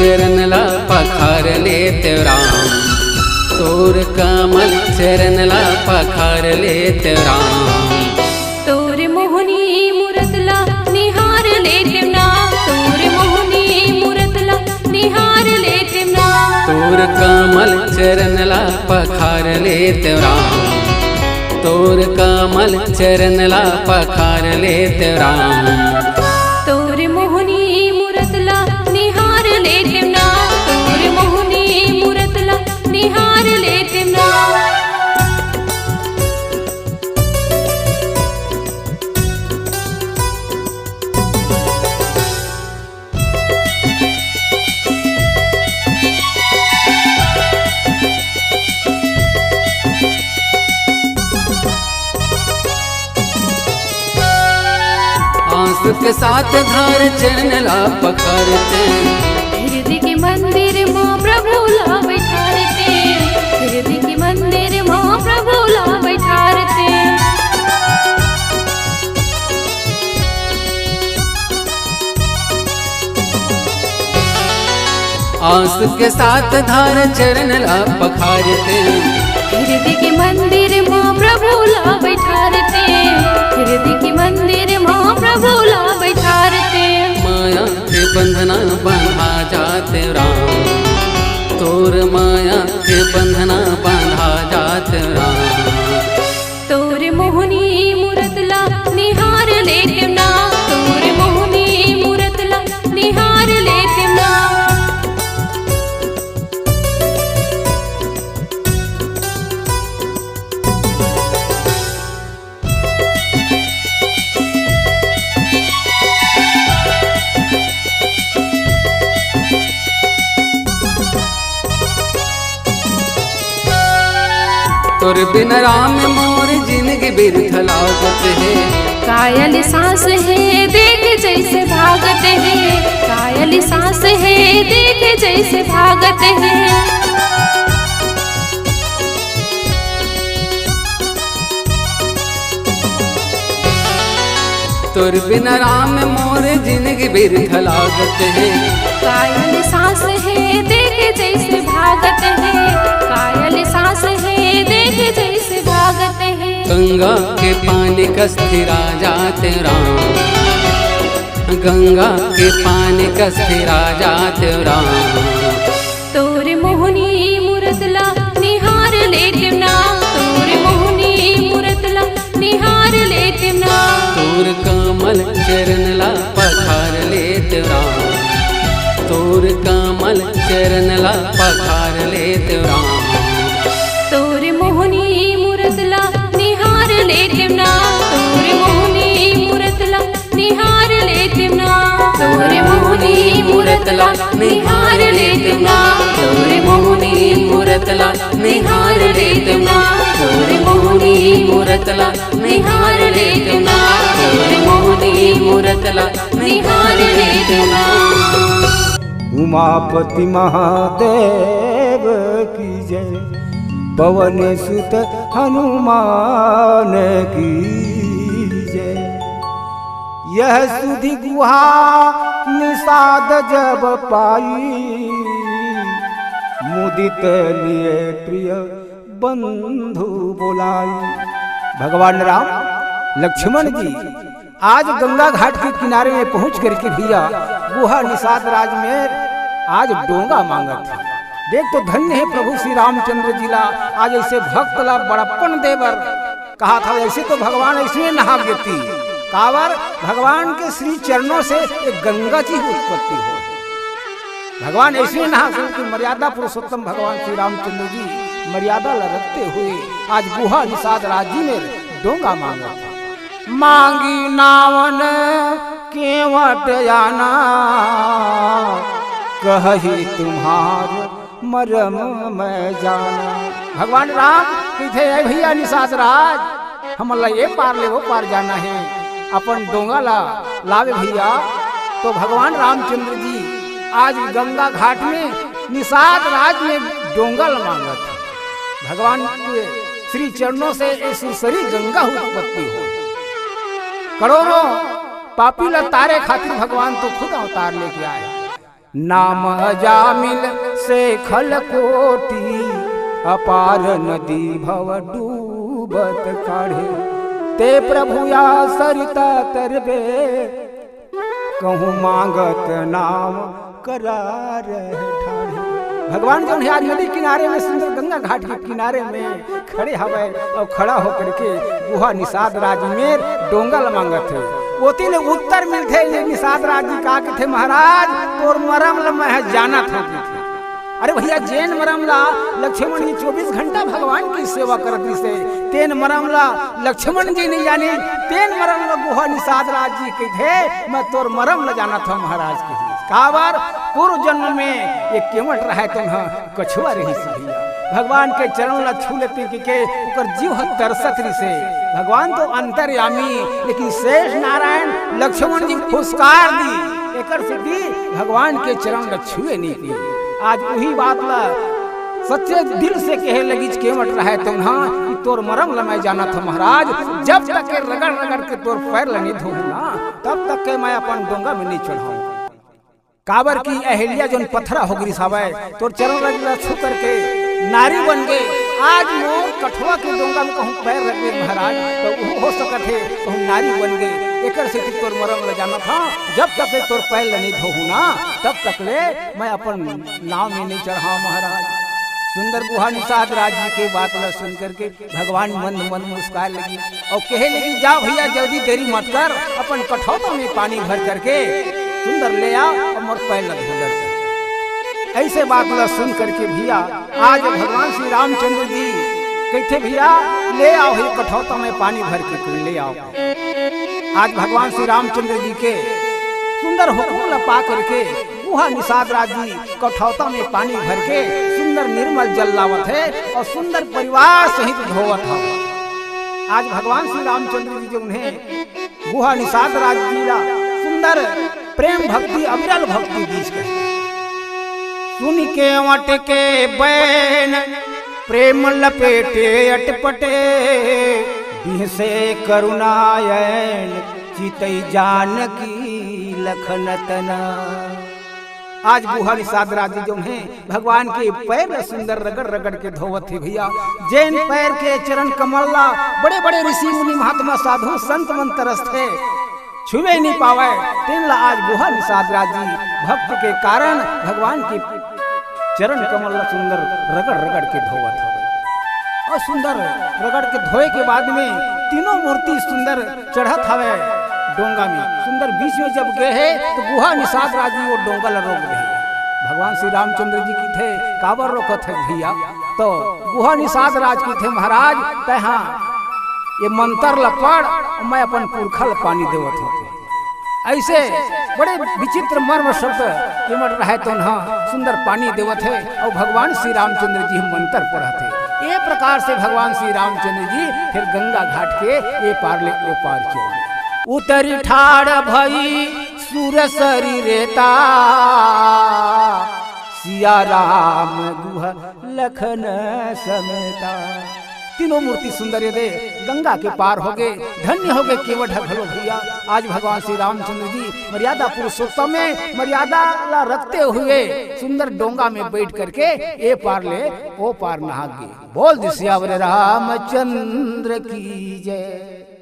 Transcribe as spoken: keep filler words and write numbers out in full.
चरण ला पखार लेत राम, तोर कमल चरण ला पखार लेत राम। तोर मोहनी मूरत ला निहार लेत ना, तोर मोहनी मूरत ला निहार लेत ना। तोर कमल चरण ला पखार लेत राम, तोर कमल चरण ला पखार लेत राम। तोर मोहनी मूरत ला निहार लेत ना, तोर मोहनी मूरत ला निहार लेत ना। आंसू के साथ धार चरण ला पखारते। हृदय के मंदिर माँ प्रभु ला बैठारते, हृदय के मंदिर माँ प्रभु ला बैठारते। आंसू के साथ धार चरण ला पखारते। हृदय के मंदिर माँ प्रभु ला बैठारते, हृदय के मंदिर माँ प्रभु ला बैठारते। माया के बंधना बंधा जात राम, तोर माया के बंधना बंधा जात राम। तोर मोहनी मूरत ला निहार लेत ना, तोर मोहनी मूरत ला निहार लेत ना। तोर बिन राम मोर जिनगी बिरथ लागत हे। कायल सांस हे देख जैसे भागत हे, कायल सांस हे देख जैसे भागत हे। तोर बिना राम मोर जिनगी बिरथ लागत हे। कायल सांस हे देख जैसे भागत हे, कायल सांस हे देख जैसे भागत हे। गंगा के पानी कस थिरा जात राम, गंगा के पानी कस थिरा जात राम। तोर मोहनी मूरत ला निहार लेत ना, तोर मोहनी मूरत ला निहार लेत ना। तोर कमल चरण ला पखार लेत राम, तोर कमल चरण ला पखार लेत राम। तोर मोहनी मूरत ला निहार लेत ना, तोर मोहनी मूरत ला निहार लेत ना। तोर मोहनी मूरत ला निहार लेत ना, तोर मोहनी मूरत ला निहार लेत ना, तोर मोहनी मूरत ला निहार लेत ना, तोर मोहनी मूरत ला निहार लेत ना। उमापति महादेव की जय, पवन सुत हनुमान की जय। यह सुधि गुहा निषाद जब पाई, मुदित लिए प्रिय बंधु बोलाई। भगवान राम लक्ष्मण जी आज गंगा घाट के किनारे में पहुंच करके भैया गुहा निषाद राज में आज डोंगा मांगत हे। देख तो धन्य हे प्रभु श्री रामचंद्र जी ला, आज ऐसे भक्त ला बड़प्पन देबर कहा था, ऐसे तो भगवान ऐसे नहा देती। काबर भगवान के श्री चरणों से एक गंगा जी की उत्पत्ति हो। भगवान ऐसे नहा कि मर्यादा पुरुषोत्तम भगवान श्री रामचंद्र जी मर्यादा ला रखते हुए आज गुहा निषाद राज जी में डोंगा मांगत हे। मांगी नावन केवट आना, कहहि तुम्हार मरम मैं जाना। भगवान राम कहिथे, "ए भैया निषाद राज, हमन ला ये पार ले वो पार जाना हे, अपन डोंगा ला लावे भैया।" तो भगवान रामचंद्र जी आज गंगा घाट में निषाद राज में डोंगा ला मांगत हे। भगवान के श्री चरणों से ये सुरसरी गंगा उत्पत्ति हो। करोड़ों पापी ला तारे खातिर भगवान तो खुद अवतार लेके आए। नाम अजामिल से खल कोटि, अपार नदी भव डूबत काढ़े। ते प्रभु या सरिता तरबे, कहूँ मांगत नाम करा रहे ठाढ़े। भगवान जो है आज नदी किनारे में, सुंदर गंगा घाट के किनारे में खड़े हवय अउ खड़ा होकर के गुहा निषाद राज मेर डोंगा ल मांगत हे। ओती ले उत्तर मिलथे, ये निषाद राज जी का कथे, "महाराज, तोर मरम ल मैं ह जानत हंव," कथे। अरे भैया, जेन मरम ला लक्ष्मण जी चौबीस घंटा भगवान की सेवा करत रिसे, तेन मरम ला लक्ष्मण जी नहीं जाने, तेन मरम ला गुहा निषाद राज जी कथे, "मैं तोर मरम ला जानत हंव महाराज," कथे। काबर? पूर्व जन्म में ये केवट रहे तो न कछुआ रहिस भैया। भगवान के चरण ला छू लेते कि के ओकर जीव ह तरसत रिसे। भगवान तो अंतर्यामी, लेकिन शेष नारायण लक्ष्मण जी फुसकार दी, एकर सेती भगवान के चरण ला छुए नहीं की। आज उही बात ला सच्चे दिल से कहे लगिच केवट रहे तो ना कि तोर मरम ला मैं जानत हंव महाराज, जब तक के रगड़ रगड़ के तोर पैर ला नहीं धोहूं ना, तब तक के मैं अपन डोंगा में नहीं चढ़ाऊं। काबर कि अहिल्या जोन पथरा हो गिरिस हवय, तोर चरण रज ला छू करके नारी बन गे। आज मोर कठवा के डोंगा में कहूँ पैर रख दे महाराज, तो वो हो सकत हे कहूँ नारी बन गे। एकर सेती तोर मरम ल जानत हंव, जब तक ले तोर पैर ल नहीं धोहूं ना, तब तक ले मैं अपन नाव में नहीं चढ़ाव महाराज। सुंदर गुहा निषाद राज जी के बात ल सुन करके भगवान मंद मंद मुस्काए लगी अउ कहे लगी, "जा भैया, जल्दी देरी मत कर, अपन कठौता में पानी भर करके सुंदर ले आ अउ मोर पैर ल धो डर कर।" ऐसे बात ल सुन करके भैया आज भगवान श्री रामचंद्र जी कहते, "भैया, ले आओ, ये कठौता में पानी भर के तुम ले आओ।" आज भगवान श्री रामचंद्र जी के सुंदर हुक्म ल पा करके गुहा निषाद राज जी कठौता में पानी भर के सुंदर निर्मल जल लावत हे अउ सुंदर परिवार सहित धोवत हवय। आज भगवान श्री रामचंद्र जी जो उन्हें गुहा निषाद राज जी ला सुंदर प्रेम भक्ति, अविरल भक्ति दिस कहे। सुनि केवट के बैन प्रेम लपेटे अटपटे, बिहसे करुणायन चितई जानकी लखन तना। आज गुहा निषाद राज जी जो हे भगवान के पैर ल सुंदर रगड़ रगड़ के धोवत हे भैया। जेन पैर के चरण कमल ला बड़े बड़े ऋषि मुनि महात्मा साधु संत मन तरसथे, छुए नहीं पावय, तेन ला आज गुहा निषाद राज जी भक्त के कारण भगवान के चरण कमल ला सुंदर रगड़ रगड़ के धोवत हवय। अउ सुंदर रगड़ के धोए के बाद में तीनों मूर्ति सुंदर चढ़त हवय डोंगा में। सुंदर बीच में जब गे हे तो गुहा निषाद राज जी वो डोंगा ला रोक दे। भगवान श्री रामचंद्र जी कथे, "काबर रोकत हे भैया?" तो गुहा निषाद राज कथे, "महाराज, तैं हा ये मंतर ला पढ़, मैं अपन पुरखा ला पानी देवत हंव।" ऐसे बड़े विचित्र मर्म शब्द केवट रहे तो ना सुंदर पानी देवत हे अउ भगवान श्री रामचंद्र जी मंतर पढ़त हे। ये प्रकार से भगवान श्री रामचंद्र जी फिर गंगा घाट के ए पार ले ओ पार चले। उतरि ठाढ़ भई सुर सरि रेता, सिया राम गुहा लखन समेता। तीनों मूर्ति सुंदर ये दे गंगा के पार हो गे, धन्य हो गे केवट ह घलो भैया। आज भगवान श्री रामचंद्र जी मर्यादा पुरुषोत्तम में मर्यादा ला रखते हुए सुंदर डोंगा में बैठ करके ए पार ले ओ पार नहा गे। बोल दे सियावर रामचंद्र की जय।